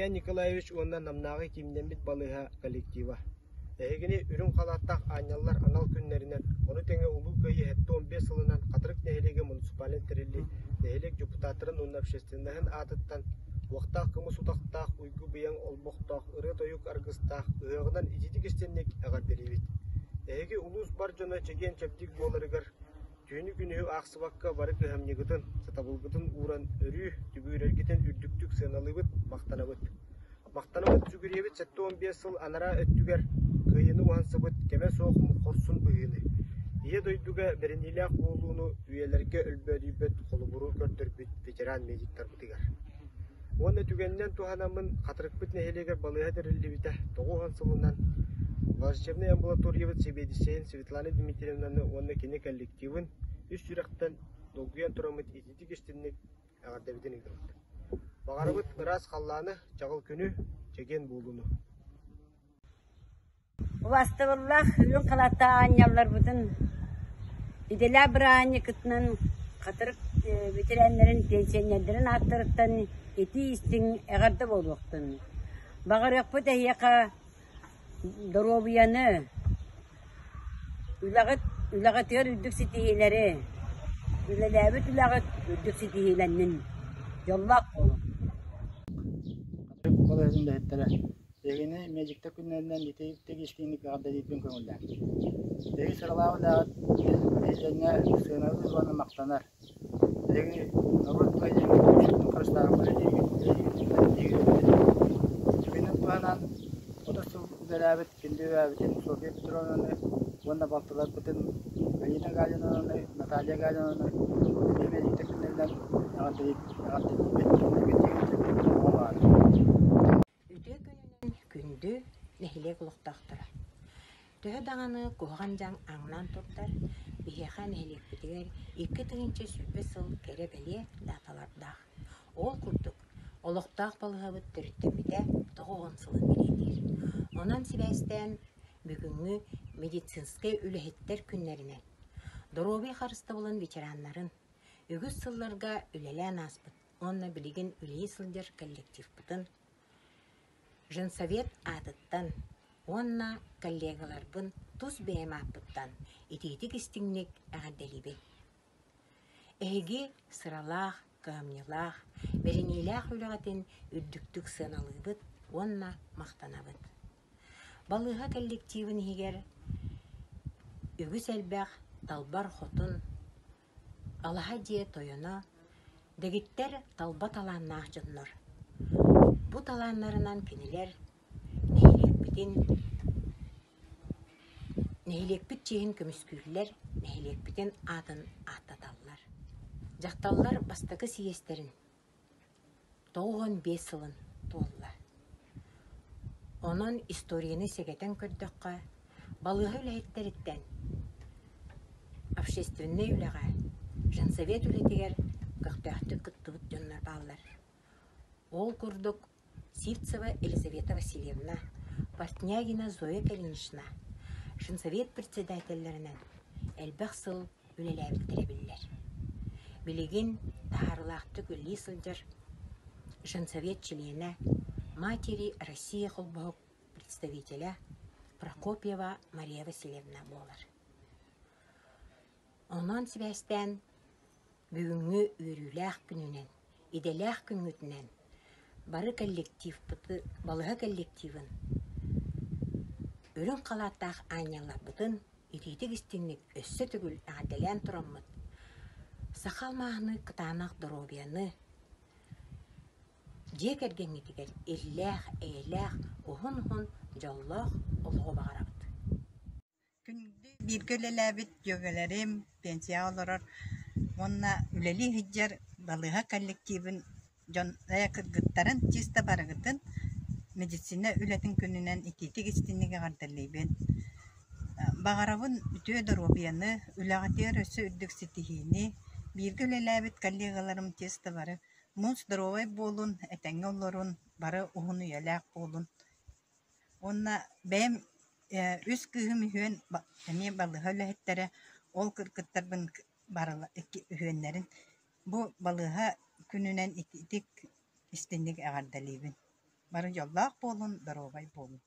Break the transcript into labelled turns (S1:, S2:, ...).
S1: Илья Николаевич уонна Намнааҕы кииннэммит балыыһа коллектива. Эһигини үрүҥ халааттаах аанньаллар анал күннэринэн, ону тэҥэ Улуу Кыайыы 75 сылынан Хатырык нэһилиэгэ муниципальнай тэриллии нэһилиэк депутаттарын уонна общественноһын аатыттан уохтаах кымыс утахтаах уйгу-быйаҥ олбохтоох ырыа-тойук аргыстаах ыһыаҕынан ититик-истинник эҕэрдэлиибит. Эһиги улуус бар дьоно чэгиэн-чэбдик буоларыгар Түүнү-күнүһү аахсыбакка бары кыһамньыгытын, сатабылгытын ууран өрүү түбүгүрэргитин үрдүктүк сыаналыыбыт, махтанабыт. Махтанабыт сүгүрүйэбит 75 сыл анараа өттүгэр кыайыыны уһансыбыт кэмэ суох хорсун быһыыны, Ийэ дойдуга бэриниилээх буолууну үйэлэргэ өлбөөдүйбэт холобуру көрдөрбүт ветеран медиктарбытыгар. Уонна түгэнинэн туһанаммын Хатырыкпыт нэһилиэгэр балыыһа тэриллибитэ 90 сылынан врачебнай амбулаториябыт сэбиэдиссэйин Светлана Дмитриевнаны уонна кини коллективын үс сүрэхтэн долгуйан тураммыт ититик-истинник эҕэрдэбитин ыытабыт. Баҕарабыт ыраас халлааны, чаҕыл күнү, чэгиэн буолууну.
S2: Убаастабыллаах үрүҥ халааттаах аанньалларбытын идэлээх бырааһынньыккытынан Хатырык бэтэрээннэрин, пенсионердарын ааттарыттан итии-истиҥ эҕэрдэ буолуохтун. Баҕарыахпыт эһиэхэ доруобуйаны, үлэҕит үлэҕитигэр үрдүк ситиһиилэри, үлэлээбит үлэҕит үрдүк ситиһиилэннин, дьоллоох буолуҥ.
S3: Хатырык балыыһатын үлэһиттэрэ Биһигини медиктэр күннэринэн итиитик истиҥник эҕэрдэлиирбин көҥүллээҥ. Биһиги сыралаах үлэҕит нэһилиэнньэ сыаналыыр уонна махтанар. Биһиги норуот кыайыыгын түмсүүтүн харыстааһыҥҥа үлэлиигит, үлэлиигит, Түгэнин туһанан 30 сыл үлэлээбит күндү эбээбитин Софья Петровнаны уонна балтыларбытын Галина Галиновнаны, Наталья Галиновнаны эмиэ медиктэр күннэринэн эҕэрдэлиибит, кинилэргэ чэгиэн-чэбдик олоҕу баҕарабыт.
S4: Үтүө күнүнэн күндү нэһилиэк олохтоохторо! Төһө даҕаны куһаҕан дьаҥ ааҥнаан турдар, биһиэхэ нэһилиэкпитигэр 2020 сыл кэрэ-бэлиэ дааталардаах. Ол курдук, олохтоох балыыһабыт төрүттэммитэ 90 сылын бэлиэтиир. Онон сибээстээн бүгүҥҥү медицинскэй үлэһиттэр күннэринэн доруобуйа харыстабылын ветераннарын, үгүс сылларга үлэлээн ааспыт уонна билигин үлэлии сылдьар коллективпытын женсовет аатыттан уонна коллегаларбын тус бэйэм ааппыттан итиитик-истиҥник эҕэрдэлиибин. Эһиги сыралаах, кыһамньылаах, бэриниилээх үлэҕитин үрдүктүк сыаналыыбыт уонна махтанабыт. Балыыһа коллективын иһигэр үгүс элбэх далбар хотун, Алаһа дьиэ тойоно, дэгиттэр талба талааннаах дьоннор. Бу талааннарынан кинилэр нэһилиэкпитин, нэһилиэкпит чиэһин көмүскүүллэр, нэһилиэкпитин аатын ааттаталлар. Дьахталлар бастакы сийиэстэрин 95 сылын туолла. Онон историяны сэгэтэн көрдөххө, балыыһа үлэһиттэриттэн общественнай үлэҕэ, женсовет үлэтигэр көхтөөхтүк кыттыбыт дьоннор бааллар. Ол курдук Сивцева Елизавета Васильевна, Портнягина Зоя Калинична женсовет председателлэринэн элбэх сыл үлэлээбиттэрэ биллэр. Билигин таһаарыылаахтык үлэлии сылдьар женсовет чилиэнэ, Матери России холбоһук представителэ Прокопьева Мария Васильевна буолар. Онон сибээстээн бүгүҥҥү үөрүүлээх күнүнэн, идэлээх күҥҥүтүнэн бары коллективпыты, балыһа коллективын үрүҥ халааттаах аанньалларбытын итиитик-истиҥник өссө төгүл эҕэрдэлээн тураммыт, саха алмааһыныы кытаанах доруобуйаны, дьиэ кэргэҥҥитигэр иллээх, эйэлээх, уһун-уһун дьоллоох олоҕу баҕарабыт.
S5: Күндү бииргэ үлэлээбит дьүөгэлэрим, пенсияҕа олорор уонна үлэлии сылдьар балыыһа коллективын дьон кыргыттарын чисто барыгытын медицина үлэтин күнүнэн итиитик-истиҥник эҕэрдэлиибин. Баҕарабын үтүө доруобуйаны, үлэҕитигэр өссө үрдүк ситиһиини, бииргэ үлэлээбит коллегаларым чисто бары муус здоровай буолун, этэҥҥэ олорун, бары уһун үйэлээх буолун Уонна бэйэм үс кыыһым үһүөн эмиэ балыыһа үлэһиттэрэ, ол кыргыттарбын үһүөннэрин бу балыыһа күнүнэн ититик истиҥник эҕэрдэлиибин. Бары дьоллоох буолун, доруобай буолун.